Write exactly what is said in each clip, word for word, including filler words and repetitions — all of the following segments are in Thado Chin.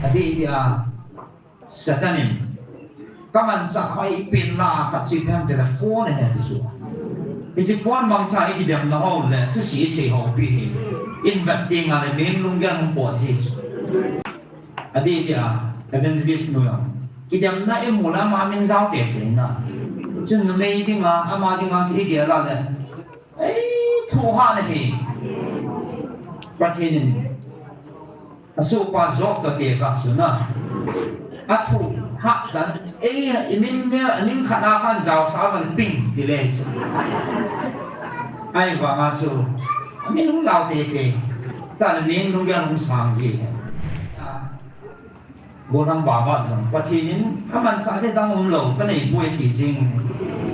Adeh dia, Satan in kamanchah hoi pen lah a khat chu ipi ham itile phone ahi ati chu. Hiche phone mangcha a ikidemna ho le thusi isei ho pi hi, ivet teng le mihem lunggel hung pot ji chu. Adeh dia, evangelist nu jong kidemna imu le ama min jao teitei na. Chun numei dinga, ama dinga chu igel a le, ei, thohhahna hi Pathen in asohpa Job toh tekah chu na, athohhah dan, ei, imin ne, aning khat a kajaosah a van ping tile chu. Ahivanga chu amin hung jao teitei, chutah le mihem lunggel hung sang ji. Gollhang Baba jong Pathen in amanchah ding dang umlou kanei poi ati jing.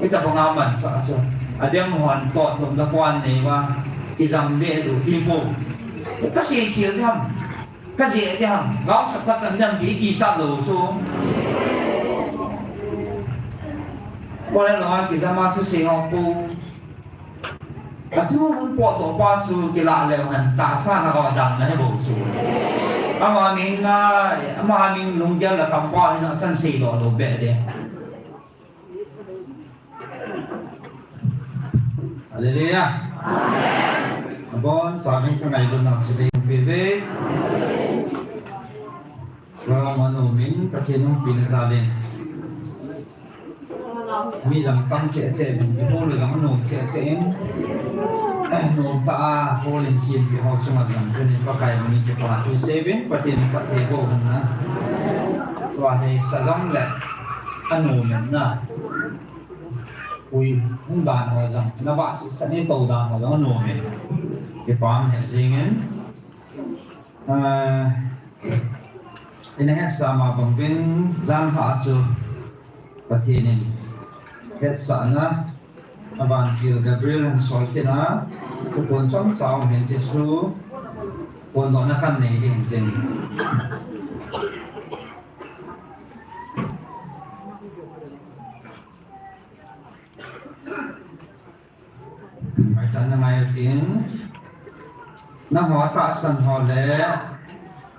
Hitobanga manchah chu adem hon tohthomna pon nei uva, ijam deh lou ti po. Kasei khel ding ham, kajeh ding ham, gaosap kachan ding ham ti ikichat lou chu. Kole lou a kijam a thusei ho po. Athu hung potdoh pa chu kilah leu hen tahsa na ho damna hi bou chu. Ama min na, ama min lunggel le kampao hi jong chan seidoh lou beh ding. Hallelujah. Abonchauvin kangailutnau chu deipe uve. Lama nomin Pathen umpina jalin. Mi jong tam cheh cheh in, ihol le jong anom cheh cheh in, nomtah a hol in simpi ho chunga jong tunin Pakai min kipathu seuvin, Pathen in phatthei boh hen lang. Tua hi sa jong le anom in na. Ui, hung dan ho jong, na vahsisah ni tou dan ho jong anom in. Kipah um hel jingin. Ah, ina hetsah ma bang uvin jan pha chu Pathen in hetsahna, avantil Gabriel ahin sol kit a, thuphon chomcha um hin, Jesu phondohna kan nei ding hin. Maicham na ngai u tin, nangho tahsan ho le,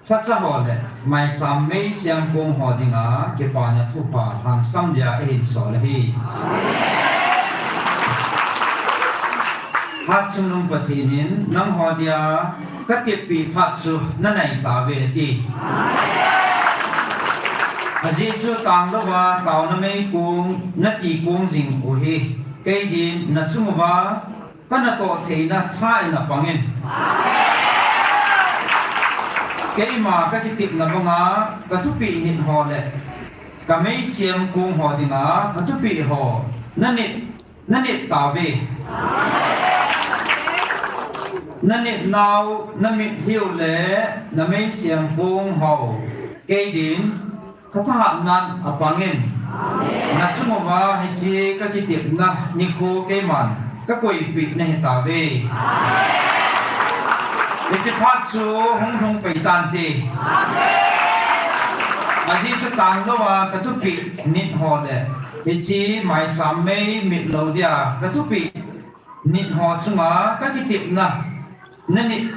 lhacha ho le, maicham mei siam kong ho dinga, kipana thupha lhangsam dia eihin sol ahi. Hatchungnung Pathen in, nangho dia, kateppi phat chu nanai tauve ati. Ajeh chu tanglouva taona meikong nati kong jing u hi, kei din nachung uva kanatoh theina tha in apangin. Keima kakitepna banga kathupeh nit ho le kameisiam kong ho dinga kathupeh ho nanit nanit tauve. Nanit nau, namitlhiu le nameisiam kong ho, kei din kathahatnan apangin. Nachung uva hiche kakitepna nikho keiman kakoipeh nahi tauve. Hiche phat chu hung lhung pai tante. Ajeh chu tanglouva kathupeh nit ho le hiche maicham mei mitlou dia kathupeh nit ho chunga kakitepna nanit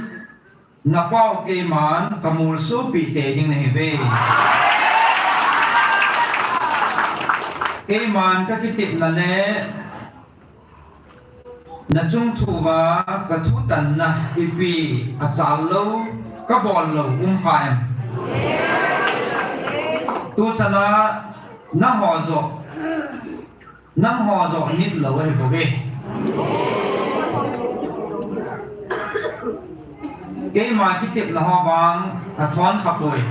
napao keiman kamolsopeh tei ding nahiuve. Keiman kakitepna le nachung thu uva kathutanna ipi achal lou, kabol lou um kha em? Tuchan a nangho joh, nangho joh nitlou ahi bouve. Keima kitepna ho vang athon kha poi.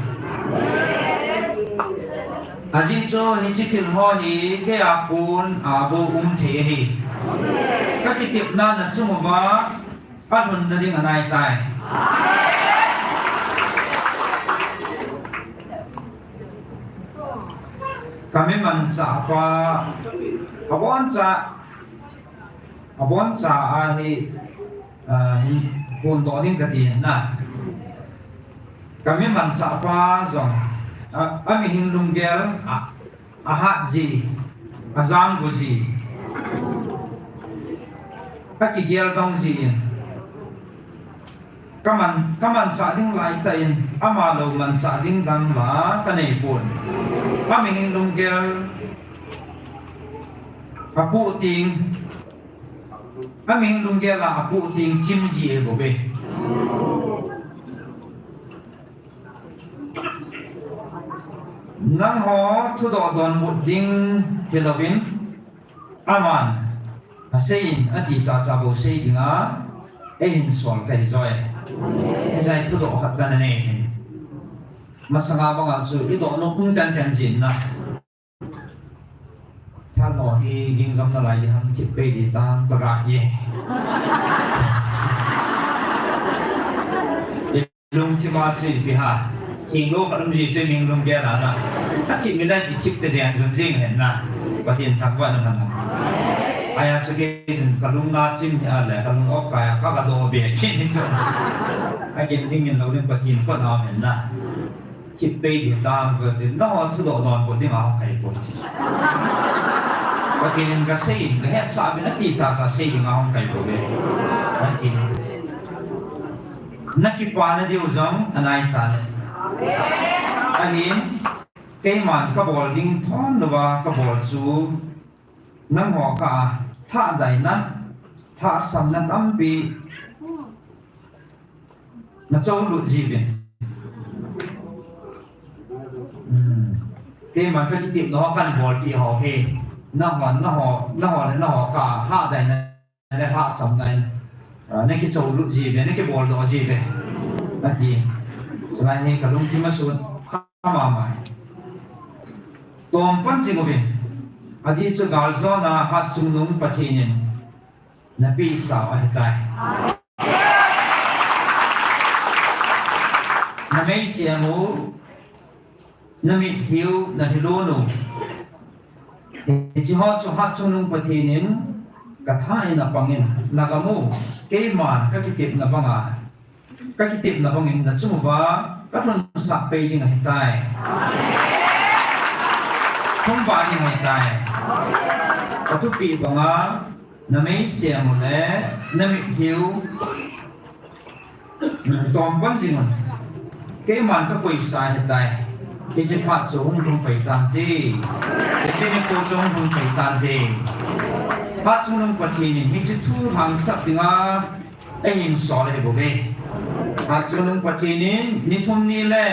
Ajeh chu hiche thil ho hi keia kon a bou um thei ahi. Kakitepna nachung uva alhunna ding anaitai. Kami manchah pa, aboncha, aboncha ahi, ah, hin phondoh ding kati na. Kami manchah pa jong, ah, amihing lunggel, ah, ahat ji, ajang gu ji, akigel dong ji in. Kaman, kamanchah ding laitah in, ama lou manchah ding dang la kanei pon. Amihing lunggel apoh ting, amihing lunggel a apoh ting chim ji ahi bouve. Nangho thudoh donbut ding hilouvin, aman asei in ati chacha bou sei dinga eihin sol kahi joi. Hijeh a thudoh khat kana nei hin. Masanga banga chu idoh nom um tenten jin na. Thalho hi ging jom nalai ding ham, thip pei ding tam kaga ti. Lungthim a chu ipi ham. Theng lou khat um ji chu amihing lunggel a na. Athip mi lai ti thip te jeng jun jing hen na. Pathen thangvah na man na. Ahi a chu kei chun kalung na chim hi a le, kalung op kai a, kaga doh be kit ni chu. Agin ding in lou ding Pathen khut a um hen na. Thip pei ding tam kati, nangho thudoh donbut dinga hung kai poi ti. Pathen in kasei in, kahetsah uvin ati chacha sei dinga hung kai pouve. Pathen in. Nakipana diu jong anai tan. Ahin, keiman kabol ding thon louva kabol chu, nangho kah a lhahdaina, lhahsamna tampi nacholut jiuvin. Hmm. Keiman kakitepna ho kahin bolpeh ho hi, nangho, nangho, nangho le nangho kah a lhahdaina le lhahsamna in, ah, nakicholut jiuve, nakiboldoh jiuve, ati. Chulai hi kalungthim a sun kha mama. Tompan jing uvin, ajeh chu galjona Hatchungnung Pathen in napehsau ahitai. Nameisem u, namitlhi u, nalhilun u, hiche ho chu Hatchungnung Pathen in katha in apangin, nagam u, keiman kakitepna banga, kakitepna bangin nachung uva kalhunsah pei ding ahitai. Thumvah ding ahitai. Kathupeh banga, nameisem u le namitlhi u, hmm, tompan jing un. Keiman kakoisa ahitai. Hiche phat chu hung lhung pai tante. Hiche nikho chu hung lhung pai tante. Hatchungnung Pathen in hiche thu lhangsap dinga eihin sol ahi bouve. Hatchungnung Pathen in ni thum ni le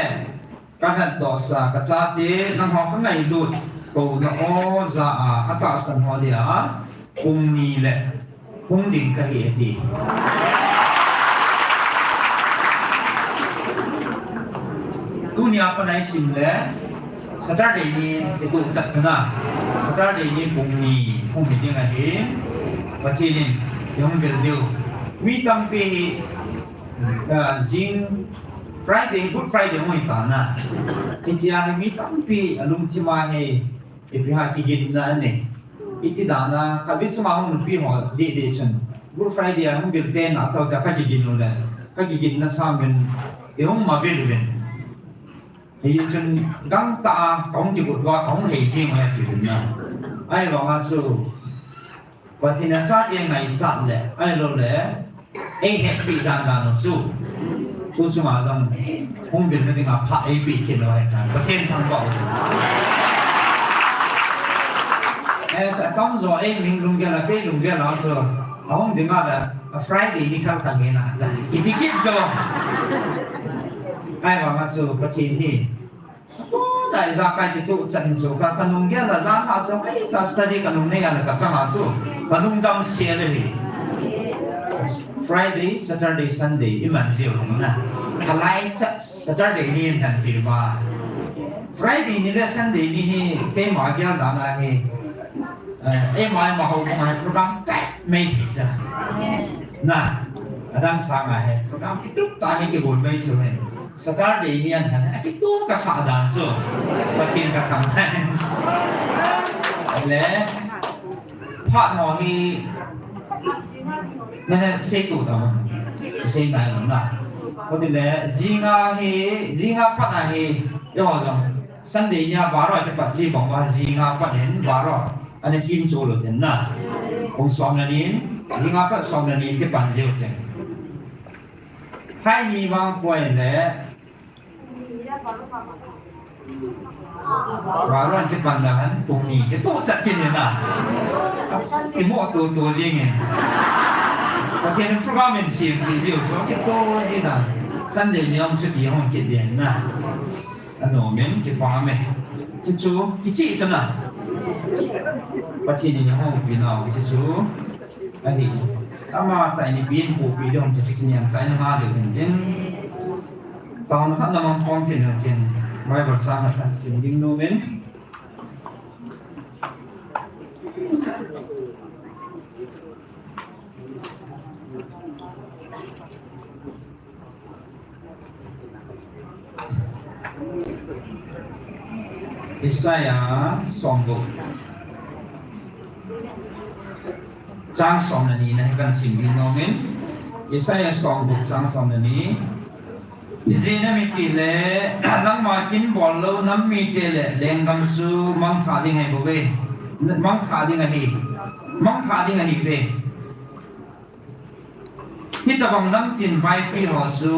kalhatdohsa kachate nangho kangailut kouna aw ja a, atahsan ho dia pung ni le hung ding kahi ati. Tunia pat a isim le Saturday ni kituh chat chana, Saturday ni pung ni hung hi ding ahi. Pathen in ihung vil diu. Mi tampi hi, ah, jing Friday, Good Friday hung hi tan a. Hichea hi mi tampi alungthim a hi ipi ham kiginna anei. Iti dan a, khatvei chunga hung nupi ho deh deh chun, Good Friday a hung vil teng a tao ta kakigin u le, kakiginna sangin ihung mavil uvin. Hichun gangtah a kahung kigot uva kahung hei jing uve ti uvin na. Ahivanga chu Pathen in achate ngaichat le, ahilouleh eihetpeh dandan u chu, tu chunga jong hung vilna dinga phat eipeh kit u ahitan, Pathen thangvah u. Eh, sa tamjo eimihing lunggel a, kei lunggel a chu, ahung ding a le, a Friday ni khel kangena, kiti kit jo. Ahivanga chu Pathen hi Tuna ijakai kituh chan chu ka, kanung gel a jan a chu, ai, ka study kanung nei a le kachang a chu, kanung damsel ahi. Friday, Saturday, Sunday iman jiu hung na. Kalai chat Saturday ni in han pi ma. Friday ni le Sunday ni hi keima gel dan ahi. Eh, eima, eima houbung a hi program kaimai thei cha. Na, adang sanga hi program kitup tah hi kibol mai thei hi. Saturday ni an han, akitu kasah dan chu. Pathen kathangvah. Le, phat ho hi, nene seitu ta. Sei nai lo na. Kati le, jinga hi, jinga phat a hi, eiho jong. Sunday nia baro a kipat ji bang uva, jinga pat hin baro ana hin chu lou ten na. Pung som le ni in, jinga pat som le ni in kipan jiu ten. Thai ni vang koi le. Varon kipan na han pung ni kitoh chat kit in na. Imoh tutu jing in. Pathen program in sim ti jiu so kitoh jing na. Sunday ni hung chuti hung kit ding na. Anom in kipah e. Chuchu kichih chu na. Pathen in hung pi nau chuchu. Ahi. Ama tah in pi in pu pi ding chuchu kiniam tah in nga ding in. Taona khat na mang phong kit na chin. Bible chang khat sim ding nom in. Isaiah somgup. Chang som le ni na hi kahin sim ding nom in. Isaiah somgup chang som le ni. Ijeh inem itile, nangma kin bol lou nam mite le lenggam chu mangthah ding ahi bou ve. Mangthah ding ahi. Mangthah ding ahi ve. Hitobang namtin vaipi ho chu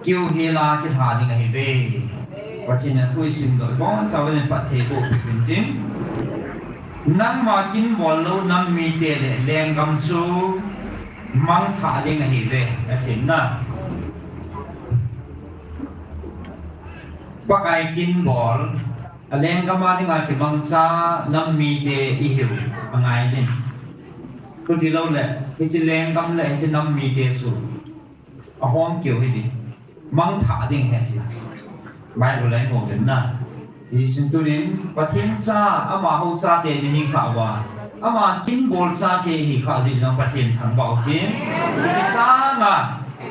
keu hela kitha ding ahi ve. Pathen in athu isim doh bon chauvin phatthei boh peh in tin. Nangma kin bol lou nam mite le lenggam chu mangthah ding ahi ve, atin na. Pakai kin bol, a lenggam a dinga kimangcha nam mite ihiu, angai jin. Chuti lou le, hiche lenggam le hiche nam mite chu ahom keu hi ding. Mangthah ding ahi ti. Bible a imu uvin na. Hijeh chun tunin Pathen cha, amaho chate nahi khah uva, ama kin bol chate ihi khah jeh in Pathen thangvah u tin. Hiche sanga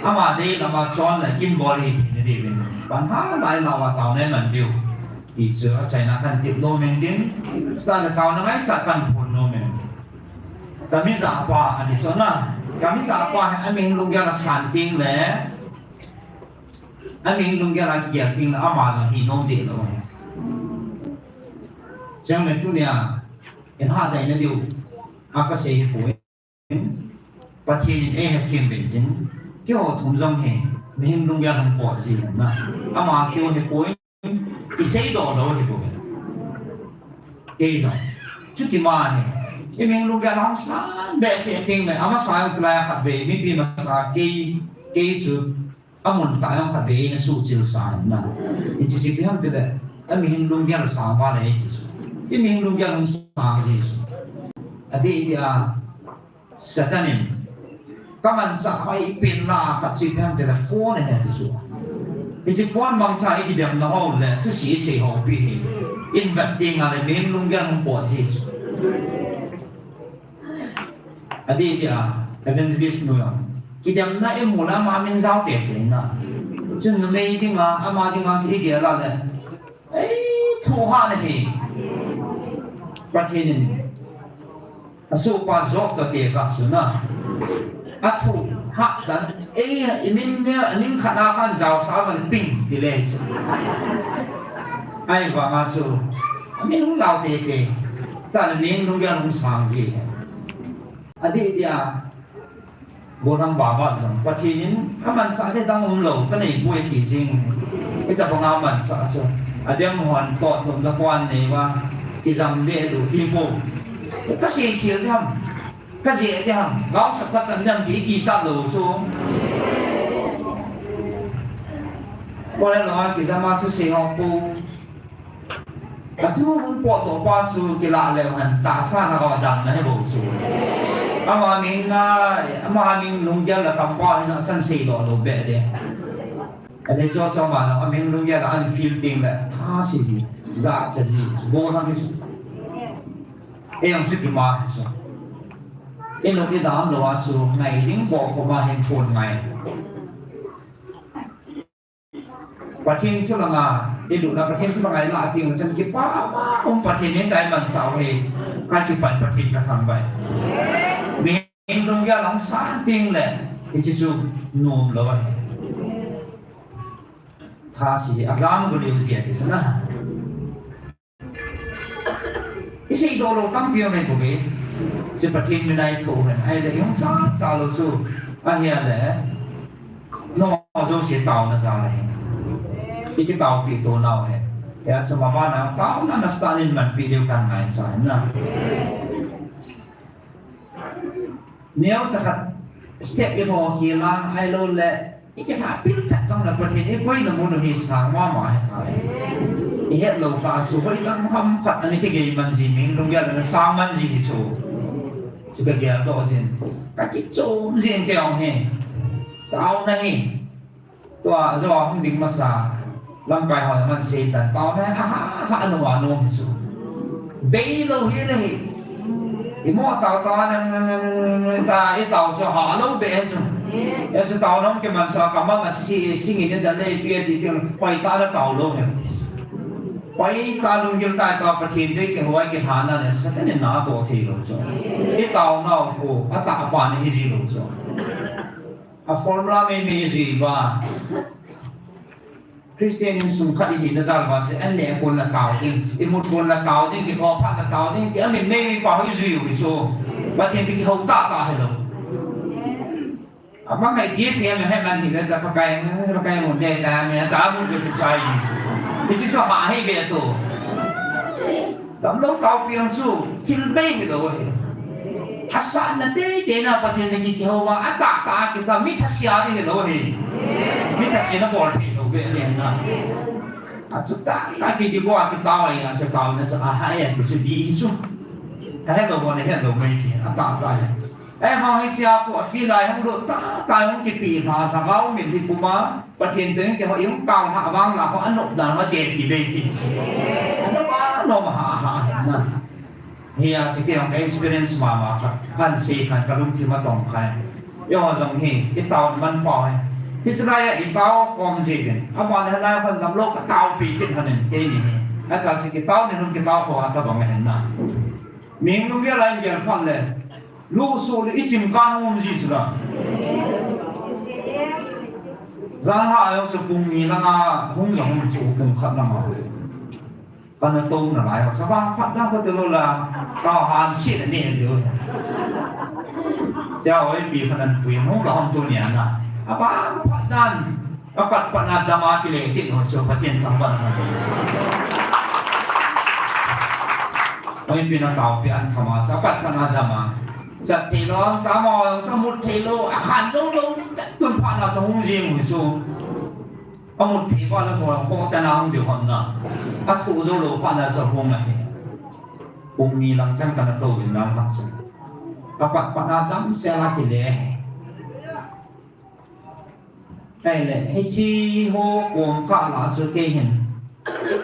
ama dei lama chon le kin bol hi thei na diuvin. Pan ha lai lama taona iman diu. Ti chu achaina kahin tep nom in tin. Sa le taona ngaichat kahin phong nom in. Kamijapa, ati chu na. Kamijapa hi amihing lunggel asan teng le, amihing lunggel akigel teng le, ama jong hi nom deh lou. Chang le tunia, in ha dai na diu, a kasei hi poi. Pathen in eihethem uvin tin, keiho thum jong hi, mihing lunggel hung pot ji na. Ama keiho hi poi. Isei doh lou hi bou. Kei jong. Chuti ma hi. Imihing lunggel hung sang behseh teng le, amasa jong chulai a khatvei, mipi masa kei, kei chu amun tah a jong khatvei eina suhchil sa na. Hiche chu ipi ham tile, amihing lunggel sang vale ti chu. Imihing lunggel hung sang ji chu. Adeh dia, Satan in, kamanchah hoi pen lah a khat chu ipi ham tile phone ahi ti chu. Hiche phone mangcha a ikidemna ho le, thusei isei ho pi hi. Ivet teng le, mihing lunggel hung pot ji chu. Adeh dia, evangelist nu jong. Kidemna imu le ama min jao teitei na. Chun numei dinga, ama dinga chu igel a le. Ei, thuhahna hi. Pathen in. Asohpa Job toh tekah chu na. Athuhah dan. Ei, imin ne, aning khat a kahin jaosah vang ping, ti le chu. Ahivanga chu. Amin hung jao teitei. Satan in lunggel hung sang ji. Adeh dia. Gollhang Baba jong, Pathen in amanchah le dang umlou, kanei poi ti jing. Hitabanga manchah chu. Adem hon toh lum la pon nei uva, kijam le lu ti po. Kasei khel ding ham, kajeh ding ham, gaosap kachan ding ham ti kichat lou chu. Koi le lou a kijam a thusei ho po. Athu hung potdoh pa chu kilah leu hen tahsa na ho damna hi bou chu. Ama min ngai, ama min lunggel la tam pa hi jong chan seidoh lou beh ding. Ahile chu chu ama, amihing lunggel la ahin feel teng le, thase ji, jachat ji, gollhang hi chu. Ei jong chuti ma hi chu. Inop idam lou a chu, ngai ding bou koma hin phone ngai. Pathen thu langa, ilutna Pathen thu langa ilah teng le chun kipah a um Pathen in kamanchah u hi, kakipan Pathen kathangvah e. Mihing lunggel hung sang teng le, hiche chu nom lou ahi. Thase, ajam gu leu ji ati chu na. Iseidoh lou tampi um ahi bou ve. Chu Pathen min a ithoh u hen. Ahile ihung cha cha lou chu. Ahile. No. jouse taona jal ahi. I kitaopi to nau ahi. Hijeh chun ama vana taona nasatah in manpi diu kangaichat na. Neocha khat step i ho hi la, ahilou le, i kilhah pil khat jong le Pathen i koina mun u hi sang mama ahi tai. I het lou kha chu, hoilam ham khat ana kigei man ji, mi lunggel ana sang man ji hi chu. Chu ka gel doh jin. Ka kichom jin kei jong hi. Taona hi. Tua, jou a hung ding masa, lamkai hon aman sei tan, taona hi aha, aha, anom anom hi chu. Bei lou hi le hi. I mo tao tao a nang, nang, nang, nang, ta, i tao chu ha lou be hi chu. Hi chu taona hung kiman sa, ka mang a si, sing in da le pi a ti ti, hoitah a tao lou hi. Hoitah lunggil tah tah Pathen te kihou a kilhahna le, Satan in na toh thei lou chu. I taonau khu, atahpa na hi ji lou chu. A formula meimei jui uva. Christian insung khat i hina jal uva chu, an neh kon la tao ding, i mut kon la tao ding, kitho phat la tao ding, ti a meimei pa ho i jui u hi chu. Pathen te kihou tah tah hi lou. Abang ngai P S M he man hi le ta Pakai, Pakai mun de ta, ne ta mun de sai. Hiche chu ha hi be to. Damlou taopi jong chu, thil bei hilou ahi. Asatna teitei na Pathen in kihou a, atah tah a kita mi thasia ding hilou ahi. Mi thasia na bol thei lou be len na. Achu tah tah kiti bou a kitao a, asa taona chu ahai a ti chu di hi chu. Ahelou bou na helou mai ti, atah tah a. Ahivang hichea khu afi lai hung lut tah tah hung kipe lha, lhagao mitlhi puma, Pathen toh in kihou, i hung tao lhah vang la khu anop dan uva te ti bei kit. Anop a nom a ha ha na. Hia chu kei jong ka experience mama khat, kan sei khan ka lungthim a tong khai. Eiho jong hi, i tao man pau hi. Hichu lai a i tao khom ji din. Aban hi lai khan damlou ka taopi kit hon in keini hi. Ata chu kitao ni hon kitao kho a tabang hen na. Mihing lunggel a i gel phat le. Lusuh le i chim kan hung um ji chu la. Jan ha a jong chu pung ni langa hung jong hung chu pung khat langa. Kana to nalai jong sa ba phat dan ko te lou la. Ka han si le ni le. Cha oi pi phat dan pui hung la hung tu ni ana. Aba phat dan. Apat patna dam a kile kit ho chu Pathen thangvah na. Oi pi na taopi an thama sa pat patna dam a. Chat thei lou, tamo sa mut thei lou, ahan jou lou, tun phat na sa hung jing hu chu. Amut thei pa la mo ko ta na hung diu ham na. Athu jou lou phat na sa hung na hi. Pung ni lang chang kana to vin na ma sa. Apat patna dam se la kile. Ahile, hiche ho kom kah la chu kei hin.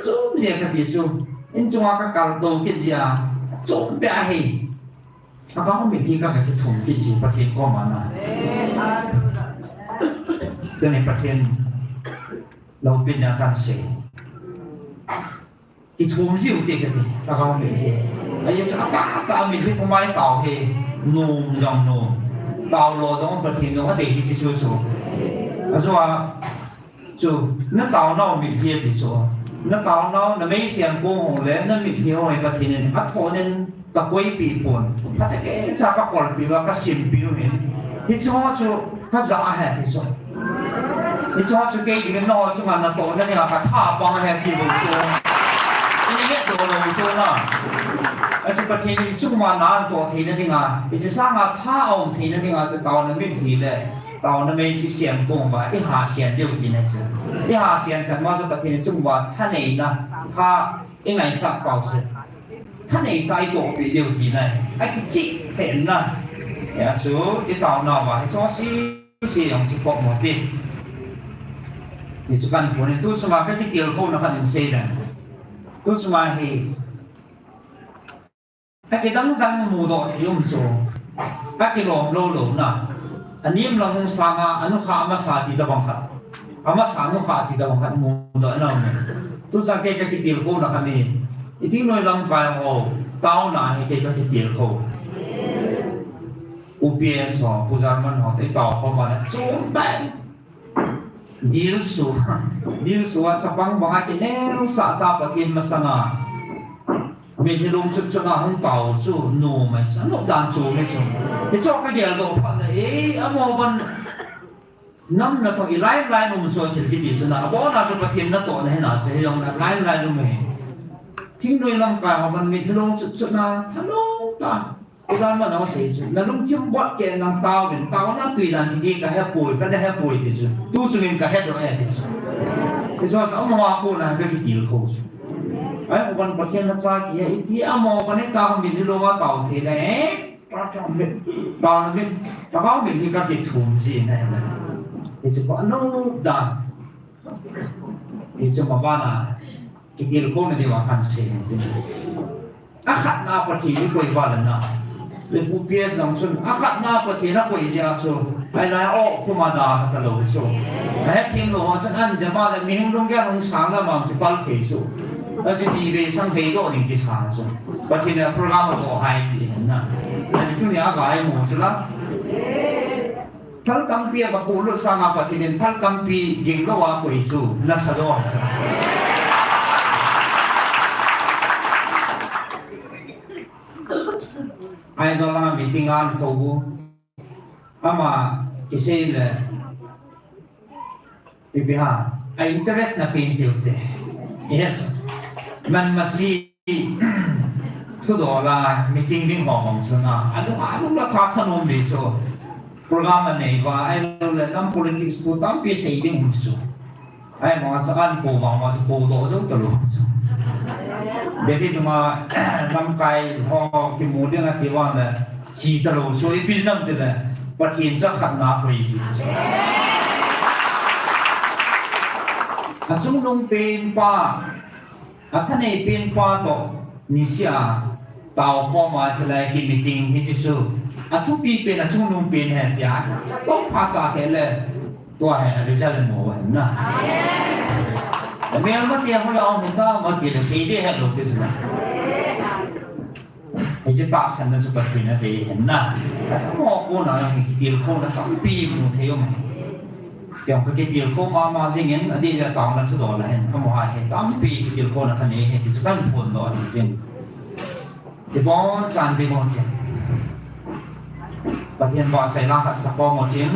Chom jeh kati chu, in chunga ka kal to kit jeh a, chom peh ahi. Agao mitlhi ka, ka kithum kit jeh Pathen koma na. Tuni Pathen loupina kan sei. Kithum jiu te kati, lhagao mitlhi. Ajeh chu atah tah mitlhi puma i tao hi, nom jong nom. Tao lou jong Pathen jong adei hi chi chu chu. Ajeh chu, na taonau mitlhi ati chu. Na taonau, na meisiam kong ho le, na mitlhi ho hi Pathen in athon in ka koipi pon. Phatah kei cha ka kolpi uva ka simpi u hin. Hichu ho chu ka ja ahi ti chu. Hichu ho chu kei dingin nangho chunga natohna dinga ka tha pang ahi ti bou chu. Ini nge doh lou chu na. Achu Pathen in hichu ma natoh theina dinga, hiche sanga tha aum theina dinga chu taona mitlhi le taona mei chu i siam kong uva, i hasian diu tina chu. I hasian chan ma chu Pathen in chung uva thaneina, tha i ngaichat pau chu. Thanei tah i tohpi diu tina. Akichih pen na. Hia chu i taonau va hichu si. Sese jong chu pom mo ti. Hichu kan pun in tu chunga ka kitilkhouna khat in sei leng. Tu chunga hi. Ka kidang dang mudoh thei um chu. Ka kilom lou louna. Anem lang hung sanga, anukha amasa ti tabang khat. Amasa anukha ti tabang khat mudoh na um. Tu chunga kei ka kitilkhouna khat hi. Iti noi lamkai ho, taona hi kei ka kitilkhou. U P S ho, Pu German ho, te tao ho ma na chom bai. Dilsu, dilsu a chapang banga kineosah ta Pathen masanga. Mitlhi lungchut chut a hung tao chu, nom mai sa, nom dan chu mai chu. Hichu ka geldoh phat le, eh, amo ban. Nam na to i lai lai nung so thil kiti chu na. Abona chu Pathen natohna hina chu hijong na lai lai nung he. Thingnoi lamkai ho ban mit lung chu chu na. Thalung ta. Ilan ma nang sei chu. Na lungthim bot keh nang taovin. Taona tui dan kiti ka hepoi, ka hepoi ti chu. Tu chungin ka hedoh e ti chu. Ti chu sa mo ko na ka kitilkhou chu. Ai, ko ban Pathen na cha ki he, iti amo ka ne ka hong min hi lo wa tao thei le, eh? Ka tao min, ka tao min, ka tao min hi ka kithum ji na he. Hichu ko anu dan. Hichu ma ba na, kitilkhou na diu a kan sei na. A khatna Pathen hi koi val na. Le Pu P S Lam chun, a khatna Pathen a koi jeh a chu. Ai lai o, kuma da ka ta lo chu. A het thim lo ho chun an jama le mihing lunggel hung sang lam a kipal thei chu. A chu ti ve sang ve doh ding kisa chu. Pathen a program a ko hai ti na. A chu ni a vai mo chu la. Thal tampi a ka pulut sang a Pathen in thal tampi ging lo a koi chu. Na sa doh sa. Aizawl langa meeting a an kou u. Ama kisei le, ipi ham, a interest na pen tiu te. Yes. Man masi, thudoh la meeting ding ho mong chu na. Alung, alung la tha thanom di chu. Program a nei va, ahilou le nam politics tu tampi sei ding chu. Ai, masa an ko, masa ko doh jou ta lou. Beti tuma, lamkai ho kimu ding ati vang le, chi ta lou. So, ipi jeh ham ti le, Pathen cha khatna koi ji. Achungnung pen pa, athanei pen pa toh, niseh a, tao khom a, chulai ki meeting hi chi chu. Athupi pen, achungnung pen he tia, cha, cha tong pha cha khe le. Tua hi a result mo hen na. Mel ma tia hula om hin ta, ma tia le sei de het lou ti chu na. Hiche tahsan na chu Pathen a dei hen na. Ka sa mo ko na hi kitilkhou na tampi mu thei um. Tiang ka kitilkhou mama jing in, a dei le tao na thudoh la hen. Ka mo ha hi tampi kitilkhou na ka nei hi, ti chu kan phondoh a ti tin. Ti bon chan ding mo tin. Pathen vahchoi la khat sa khom mo tin.